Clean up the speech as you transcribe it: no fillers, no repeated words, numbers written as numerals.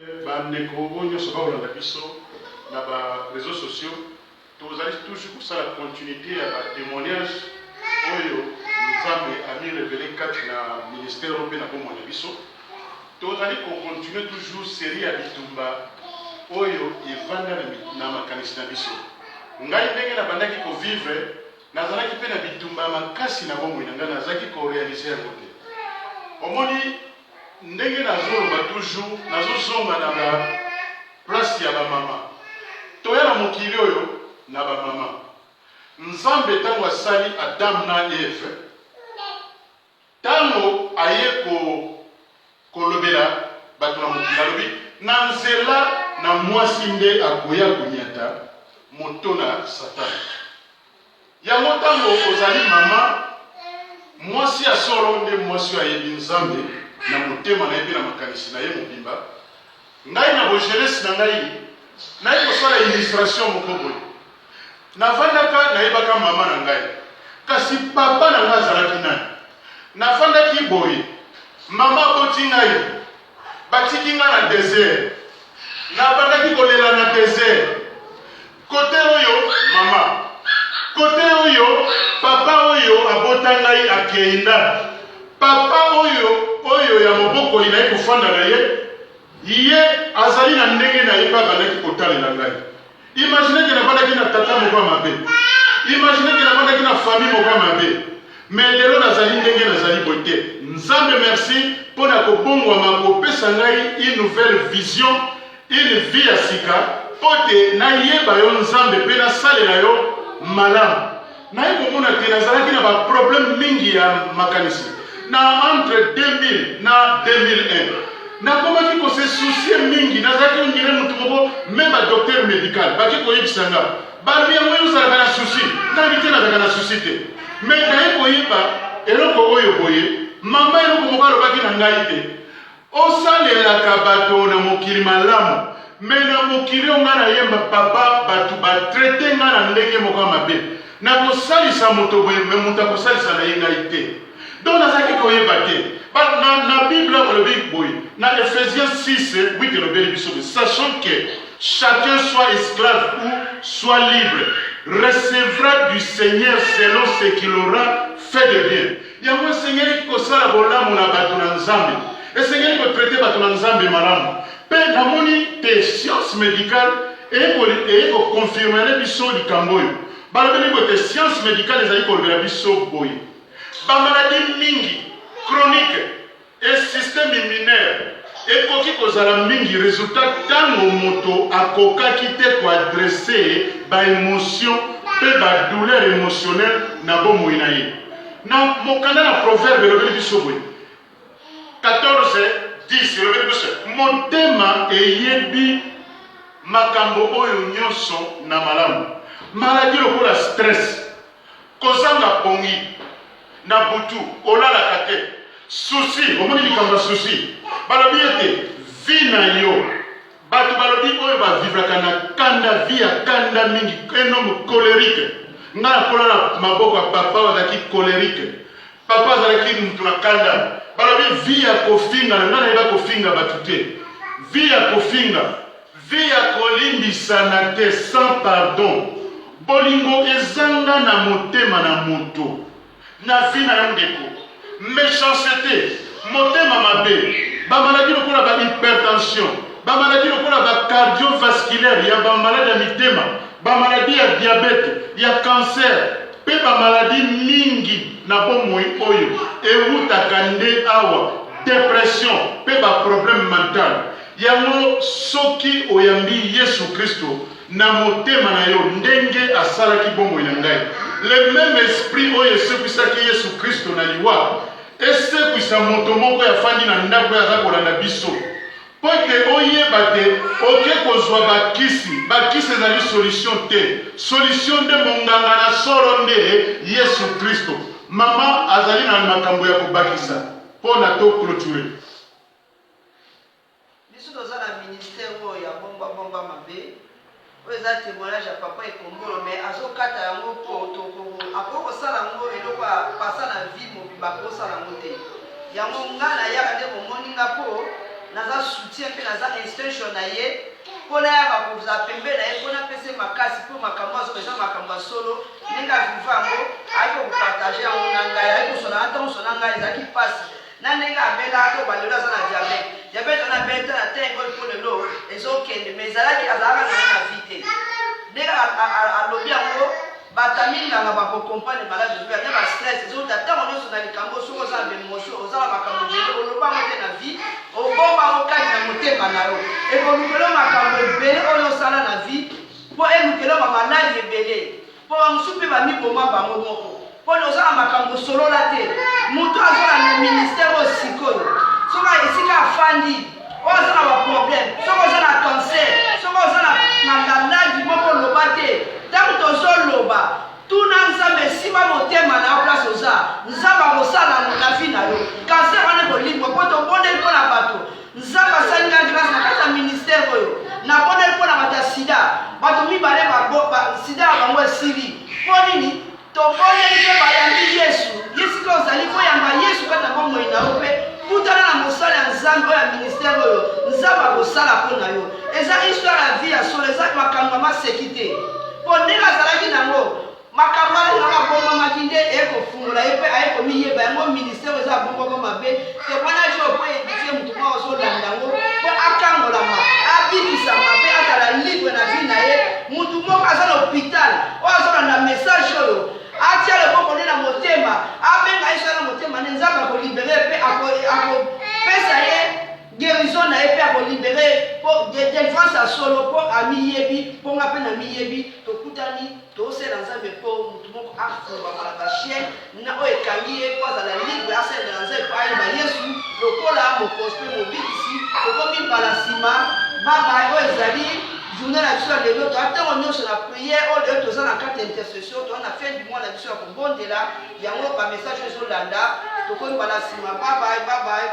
Ba ndeko oyo nionso bakolanda biso na ba reseaux sociaux, tozali toujours kosala continuite ya ba temoignages oyo Nzambe a mi reveler kati na ministère oyo mpe na bomoi na biso. Tozali ko continuer toujours serie ya bitumba oyo evanda na makanisi na biso. Ngai ndenge nabandaki ko vivre, nazalaki mpe na bitumba ya makasi na bomoi na ngai, nazalaki ko realiser yango te. Omoni Ndenge nazo loba toujours nazo zonga na ba place ya ba mama toya na mokili oyo na ba mama nzambe tango asali Adam na Eve tango aye ko kolobela bato na mokili alobi na nzela na mwasi nde akoya konyata moto na satana. Yango tango ozali mama, mwasi ya solo nde mwasi oyo ayebi Nzambe na motema na ye mpe na makanisi na ye mobimba. Ngai na bo jeunesse na ngai, naye kosala illustration moko boye. Navandaka, nayebaka mama na ngai, kasi papa na ngai azalaki nani? Navandaki boye, mama aboti ngai, Batiki nga na desert. Nabandaki kolela na desert. Cote oyo mama, cote oyo papa oyo abota ngai akenda. Papa oyo oyo ya mobokoli naye kofanda na ye, ye azali na ndenge na ye pe abandaki kotalela ngai. Imaginez que navandaki na tata moko ya mabe. Imaginez que navandaki na famille moko ya mabe. Mais lelo nazali ndenge nazali boye te. Nzambe merci mpo na kobongwama kopesa ngai une nouvelle vision, une vie ya sika mpo te nayeba yo Nzambe mpe nasalela yo malamu. Naye komona te nazalaki na ba problème mingi ya makanisi na entre 2000 na 2001. Nakomaki ko se soucier mingi, nazalaki on dirait mutu moko meme ba docteur medical bake koyebisa nga balobi yango yo ozalaka na souci, nga nayebi te nazalaka na souci te mais naye koyeba eloko oyo boye mama eloko moko alobaki na ngai te Osalelaka bato na mokili malamu mais na mokili oyo nga nayemba papa batu ba traite nga na ndenge moko ya mabe nakosalisa moto boye mais moto akosalisa na ye ngai te donc nazalaki koyeba te ba, na, na bible awa balobi boye na Ephésiens 6 8 elobeli biso boye sachant que chacun soit esclave ou soit libre recevra du Seigneur selon ce qu'il aura fait de bien. Yango esengeli kosala bolamu na bato na Nzambe. Esengeli ko traiter bato na Nzambe malamu. Pe namoni te science medicale eye ko confirmer biso likambo oyo. Balobeli boye te science medicale ezali kolobela biso boye. Ba maladies mingi chroniques et système immunaire ekoki kozala mingi resultat tango moto akokaki te ko adresser ba emotions mpe ba douleurs emotionnelles na bomoi na ye. Na mokanda na Proverbes elobeli biso boye, 14, 10 elobeli biso motema eyebi makambo oyo nyonso na malamu. Maladie lokola stress, Kozanga pongi na butu, olalaka te, souci, omoni likambo ya souci, balobi ete vie na yo, bato balobi oyo ba vivraka na kanda, vie ya kanda mingi, un homme colerique, nga nakola na maboko ya papa oyo azalaki colerique, papa azalaki mutu na kanda, balobi vie ya kofingana, nga nayeba kofinga bato te, vie ya kofinga. Vie ya kolimbisana te sans pardon bolingo ezanga na motema na moto na vie na yo ndeko mechancete motema mabe ba maladie lokola ba hypertension ba maladie lokola ba cardiovasculaire ya ba malade ya mitema ba maladie ya diabete ya cancer pe ba maladie mingi na bomoi oyo ewutaka nde awa depression pe ba problème mental Yango soki oyambi Yesu Kristo na motema na yo ndenge asalaki bomoi na ngai, le meme esprit oyo esekwisaki Yesu Kristo na liwa esekwisa moto moko oyo afandi na ndako oyo aza kolanda biso mpo ete oyeba te oke kozwa bakisi. Bakisi ezali solution te. Solution nde monganga na solo nde Yesu Kristo. Mama azali na makambo ya kobakisa mpo na to cloturer. Biso toza na ministère oyo ya bomba bomba mabe oyo eza temoignage ya papa ekombolo mais azokata yango po toko akoki kosala yango eloko ya pasa na vie mobimba akosala yango te yango nga nayaka nde bomoni nga po. Naza soutien mpe naza instruction na ye mpo nayaka kozala pembeni na ye mpo napesa ye makasi mpo makambo azoba eza makambo ya solo. Ndenge aviva yango, ayaki kopartage yango na ngai, ayaki koswana na ntango sona ngai ezalaki mpasi na ndenge abelaka to balelo aza na diabete. Diabete wana abeli ta na tengo mpo lelo ezokende, mais ezalaki azalaka na na vie te. Ndenge alobi yango, bato ya minganga bakokomprendre maladi ozoya na ba stress ezouta ntango nyonso na likambo. Soki oza na baémotion, oza na makambo ebele, oloba yango te na vie, obomba yango kati na motema na yo, ekolukela makambo ebele oyo osala na vie mpo elukela bamaladi ebele, mpo bamosusu mpe bamiboma bango moko mpo oza na makambo osolola te. Moto azolanda ministère oyo sikoyo, soki esika afandi oyo aza na baproblème, soki oza na cancer, soki oza na maladi moko oloba te, ntango tozoloba, tuna Nzambe, esimba motema na yo place oza, Nzambe akosala na vie na yo. Cancer wana ekolimbwa mpo tobondeli mpo na bato. Nzambe asali nga grâce na kati ya ministère oyo. Nabondeli mpo na bato ya sida, bato mibale sida ya bango esili. Mpo nini? Tobondeli mpe bayambi Yesu. Ye sika ozali koyamba Yesu kati na bomoi na yo mpe kutana na mosala ya Nzambe oyo ya ministère oyo, Nzambe akosala mpo na yo. Eza histoire ya vie ya solo, eza makambo ya maseki te, mpo ndenge azalaki nango, makambo wana yango abombamaki nde ekofungola ye mpe aye komiyeba. Yango ministère eza abombama mabe te. Wana jo mpo édifie motu moko azolanda yango mpo akangolama, abikisama mpe azala libre na vie na ye. Motu moko aza na hôpital oyo azolanda message oyo, atia loboko nde na motema, abenga Yesu na motema nde, Nzambe akolibérer mpe akopesa ye guérison na ye mpe akolibérer mpo délivrance ya solo, mpo amiyebi, mpo nga mpe namiyebi. Tokutani, tosala Nzambe mpo motu moko afungwama na bachaînes na oyo ekangi ye, mpo azala libre, asalela Nzambe mpo ayeba Yesu lokola mokonzi mpe mobikisi. Tokomi mbala nsima, babaye. Oyo ezali journée na biso ya lelo. Toya ntango nyonso na prière. Oyo lelo toza na kati ya intercession, toza na fin du mois na biso ya kobondela. Yango bamessage oyo ezolanda. Tokomi mbala nsima, babaye, babaye.